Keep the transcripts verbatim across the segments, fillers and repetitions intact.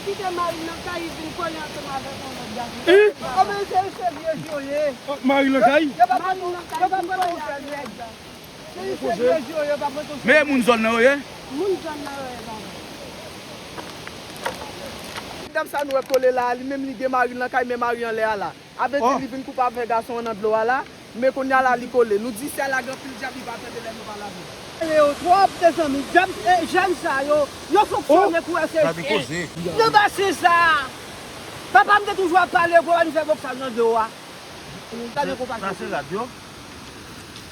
Kite mari l nan kay, li vin kole ansanm avèk yon lòt gason. Hein? Sa pa vre. Oh, men se, se vye je yo ye. Oh, mari l nan kay? Yo, yo pa konn, yo pa konn yon sèl nèg. Se, se vye je yo, yo pa konn yon sèl nèg. Men moun zòn nan yo ye? Moun zòn nan yo ye, papa. Dam sa nou wè kole la, li menm li gen mari l nan kay, men mari anlè a la. Avèti li vin koupe avèk gason an nan dlo a la, men kounye a la li kole. Nou di syèl la gen anpil dyab, li pa tande lè nou pale avè l. Yo twòp, mezanmi, dyab, eh, jèn sa yo, yo fonksyone kou S L C. Nan basen sa a, papa m te toujou ap pale, gwo ann fè boksaj nan dlo a. Gade konpa sa se rad yo.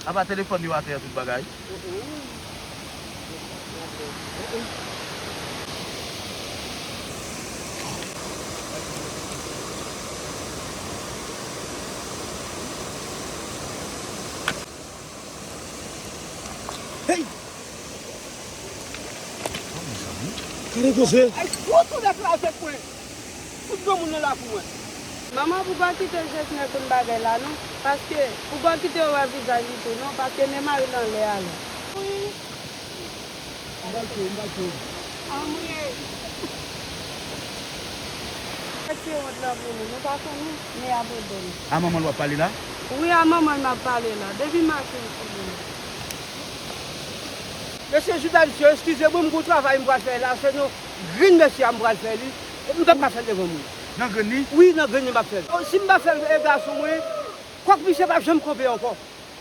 Apa telefòn yo atè tout bagay. Hey! Gade koze. Ay, gwo soulèv la avèk mwen. Tout granmoun nan lakou mwen. Manman, pou pa kite Jesnè konn bagay la non, paske pou pa kite yo wè vizaj li tou non, paske men mari l anlè a la. Wi. M pa tchwe, m pa tchwe. Anmwey. Mete wont lan pou nou, nou pa konnen, men y ap ede nou. A manman l w ap pale la? Wi, a manman l m ap pale la. Depi maten m sou li. Mesye Judas, mesye, eskize mwen, m gon travay m pral fè la, se nan grenn mesye a m pral fè li. M p ap ka fè l devan moun. Nan grenn li? Wi, nan grenn li m ap fè l. Si m pa fè l, e gason mwen, kwak misye p ap janm kanpe ankò.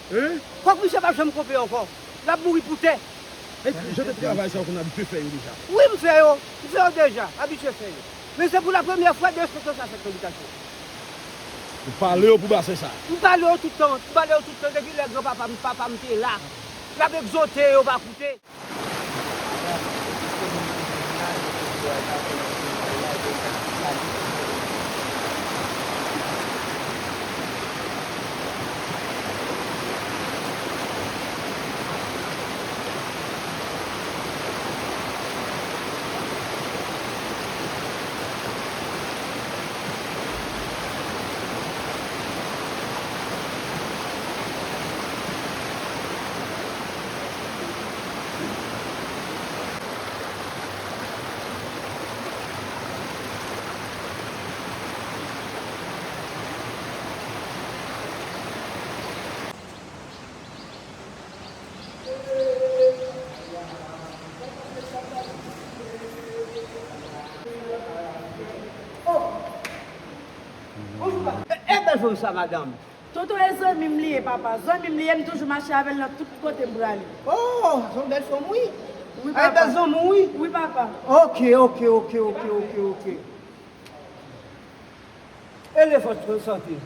Hein? Kwak misye p ap janm kanpe ankò. L ap mouri pou tè. E jan de travay sa yo konn abitye fè yo deja? Wi, m fè yo. M fè yo deja. Abitye fè yo. Men se pou la premyè fwa de espeksyon sa fèt nan bitasyon. Ou pale yo pou basen sa? M pale yo tout tan. M pale yo tout tan depi lè granpapa m, papa m te la. L ap egzote, yo pa koute. E, e bèl fanm sa, madanm. Tonton, e zanmi m li ye, papa. Zanmi m li ye, m toujou mache avè l nan tout kote m prale. Oh, se yon bèl fanm, wi. Wi, papa. E bèl zanmi w, wi. Wi, papa. Ok, ok, ok, ok, ok, ok. Elevasyon sante.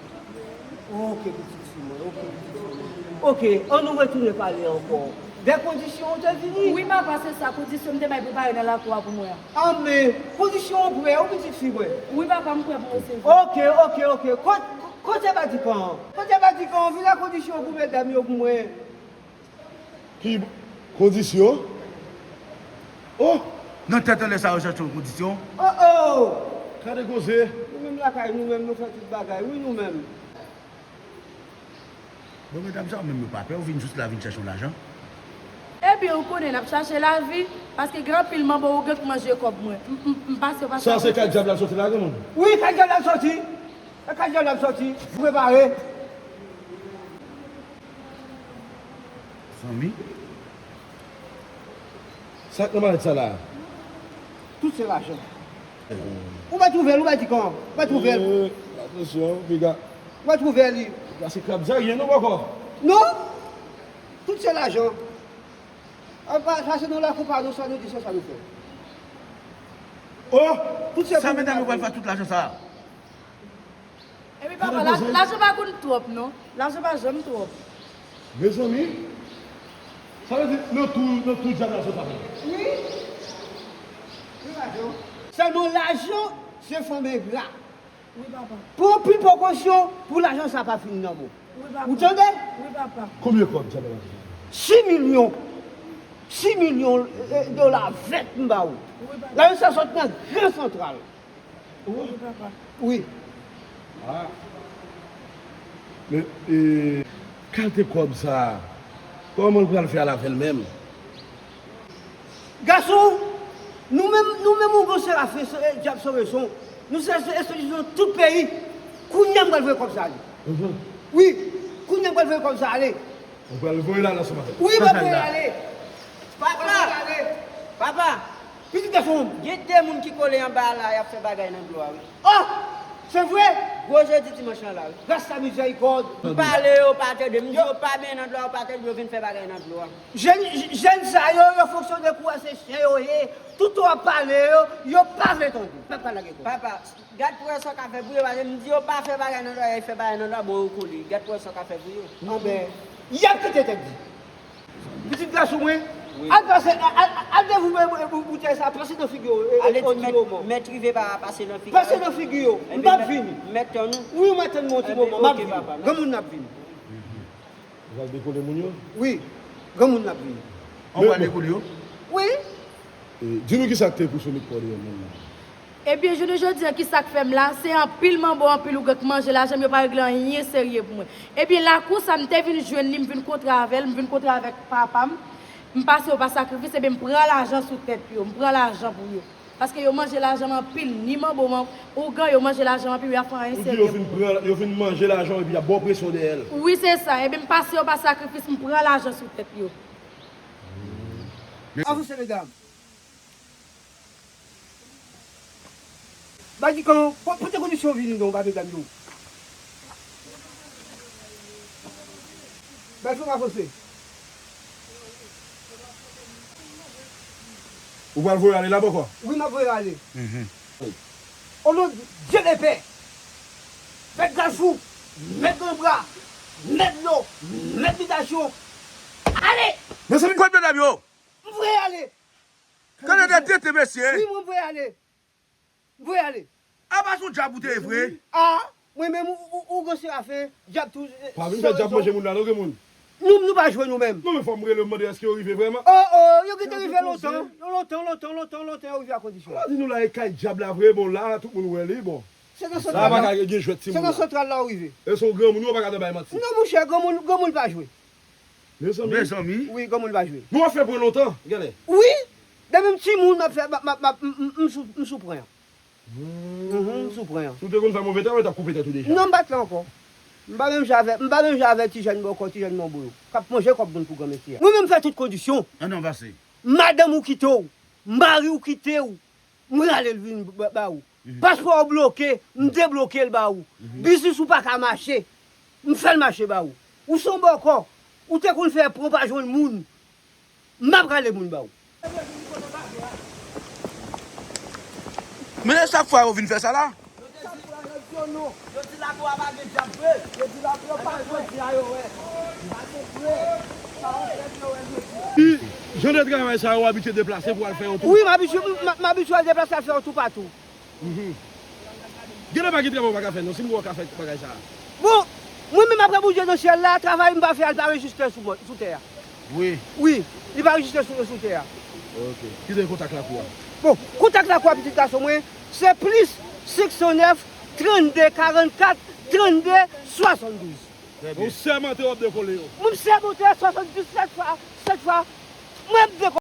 Ok, pitit fi mwen, ok, pitit fi mwen. Ok, an nou retounen pale ankò. De kondisyon ou te vini? Wi, papa, se sa, kondisyon m te bay pou pare nan lakou a pou mwen an. Anben, kondisyon ou prè, wi, pitit fi mwen? Wi, papa, m prè pou resevwa. Ok, ok, ok. Kot, kote Vatikan an? Kote Vatikan an? Vin ak kondisyon pou medam yo pou mwen. Ki kondisyon? Oh! Nan tèt anlè sa yo chèche yon kondisyon? Oh, oh! Gade koze! Nou menm lakay nou menm, nou fè tout bagay, wi, nou menm. Bon, medam sa yo menm yo pa pè, yo vin jis la vin chèche yon lajan. Ebyen, ou konnen n ap chache lavi, paske gen anpil manbo ou gen k manje kòb mwen. M, m, m pase, pase. Sa se kay dyab la soti la, granmoun? Wi, kay dyab la soti! E kay dyab la soti! Prepare! Zanmi? Sa k nan malèt sa la? Tout se lajan. Ou mèt ouvè l, ou mèt di kòman? Ou mèt ouvè l. Eh, atansyon, piga. Ou mèt ouvè li. Piga se krab zaryen, non, poko? Non! Tout se lajan. A, pa, sa se nan lakou pa nou, sa nou di, se sa nou fè. Oh! Tout se sa, medam yo pral fè tout lajan sa. Epi papa, la, lajan pa konn twòp, non. Lajan pa janm twòp. Mezanmi, sa vle di nan tou, nan tou dyab la sot avè l. Wi. Wi, lajan. Sèlman lajan, se fanm engra. Wi, papa. Pran pi prekosyon pou lajan sa pa fin nan men w. Wi, papa. Ou tande? Wi, papa. Konbyen kòb dyab la? Sis milyon. Sis milyon, eh, dola vèt m ba ou. Wi, papa. Lajan sa sot nan Gran Santral. Wi, papa. Wi. Ah. Men, e, kalite kòb sa, kòman l pral fè al avè l menm? Gason, Nou menm, nou menm Ougan Serafen, se, e, Dyab Soreson, nou se espedisyon tout peyi. Kounye a m pral voye kòb sa ale. Mhm. Wi, kounye a m pral voye kòb sa ale. Ou pral voye l ale ansanm avè l. Wi, m ap voye l ale. Papa! Papa! Pitit gason m. Gen de moun ki kole anba la, y ap fè bagay nan dlo a, wi. Oh! Se vre? Gwo jedi dimanch lan la, wi. Gras a mizèrikòd. M pale yo pa tande, m di yo pa benyen nan dlo a, yo pa tande, yo vin fè bagay nan dlo a. Jèn, jèn sa yo, yo fonksyone kou a se chen yo ye. Tout w ap pale yo, yo pa vle tande. Pèp pa lage kò. Papa, gad pou wè sa w ka fè pou yo, paske m di yo pa fè bagay nan dlo a, y fè bagay nan dlo a, bon, yo kole. Gad pou wè sa w ka fè pou yo. Anben, y ap kite tèt di. Pitit gason mwen, al pase, al, al, al devoumen boutèy sa, pase nan figi yo, e, e, yon ti moman. Mèt rive pa pase nan figi. Pase nan figi yo, m p ap vini. Mèt tann ou. Wi, m ap tann mwen yon ti moman, m ap vini. Granmoun nan ap vini. Ou pral dekole moun yo? Wi, granmoun nan ap vini. An pral dekole yo? Wi. E, di nou kisa k te pouse w met kò deyò moun nan? Ebyen, jounen jodi a, kisa k fè m la? Se anpil manbo, anpil ougan k manje lajan m, yo pa regle anyen serye pou mwen. Ebyen, lakou sa, m te vin jwenn li, m vin kontre avè l, m vin kontre avèk papa m. M pase yo pa sakrifis, ebyen, m pran lajan sou tèt yo, m pran lajan pou yo. Paske yo manje lajan m anpil, ni manbo m, ougan, yo manje lajan m anpil, yo pa fè anyen serye pou mwen. Ou di yo fin pran, yo fin manje lajan w epi y ap ba w presyon dèyè l? Wi, se sa. Ebyen, m pase yo pa sakrifis, m pran lajan sou tèt yo. Avanse, medam. Ba di kan, po-, pote kondisyon vini non, ba medam yo. Bèl fanm avanse. Ou pral voye ale la bòkò? Wi, m ap voye ale. Mhm. O non de Dye Lepè, mèt Galfou, mèt Granbra, mèt Dlo, mèt Bitasyon, ale! Mezanmi, kote medam yo? M voye ale! Gade de tete mesye. Wi, mwen voye ale. M voye ale. A pa sou djab ou te ye vre? A, mwen menm ou, ou, ougan Serafen, djab tou. Pa vin fè djab manje moun la non, granmoun. Nou, nou pa jwe nou menm. Non, men fò m rele, m mande èske yo rive vrèman. O, o, yo gentan rive lontan. Yo lontan, lontan, lontan, lontan, yo rive a kondisyon. Ou di nou la e kay djab la vre, bon, la, tout moun wè li, bon. Se nan santral la. La pa ka gen jwèt timoun la. Se nan santral la ou rive. E se yon granmoun, ou pa ka bay manti. Non, monchè, granmoun, granmoun pa jwe. Mezanmi. Mezanmi. Wi, granmoun pa jwe. Nou ap fè pran lontan, genlè. Wi. Depi m timoun, m ap fè, m ap, m ap, m, m, m sou, m sou pran. Mhm, m sou pran. Si w te konn fè move travay, w t ap koupe tèt ou deja. Non, m pa t la ankò. M pa menm jan avè, m pa menm jan avè ti jèn bòkò, ti jèn manbo yo. K ap manje kòb moun pou granmesi a. Mwen menm m fè tout kondisyon. An non, pase. Madanm ou kite w, mari w kite w, m rale l vin ba, ba ou. Mhm. Paspò w bloke, m debloke l ba ou. Mhm. Biznis ou pa ka mache, m fè l mache ba ou. Ou se yon bòkò, ou te konn fè pran pa jwenn moun. M ap rale moun ba ou. Men chak fwa yo vin fè sa la. Yo te di, yo di lakou a pa gen djab vre. Yo di lakou yo pa jwe di a yo wè. Pa gen vre. Pa yon fèt yo wè jodi a. Jan de travay sa yo abitye deplase pou al fè yon tou. Wi, m abitye, m, m, m abitye al deplase al fè yon tou patou. Mhm. Genlè pa gen travay ou pa ka fè non, si m wè w ka fè bagay sa a. Bon, mwen menm apre Bondye nan syèl la, travay m pa fè a, li pa rejistre sou mòn, sou tè a. Wi. Wi, li pa rejistre sou, sou tè a. Ok. Kite kontak lakou a. Bon, kontak lakou a, pitit gason mwen, se plis senk san nèf, trannde, karannkat, trannde, swasanndouz. Trè byen. Ou sèmante w ap dekole yo. Mwen m sèmante swasanndiz sèt fwa, sèt fwa, mwen ap dekole.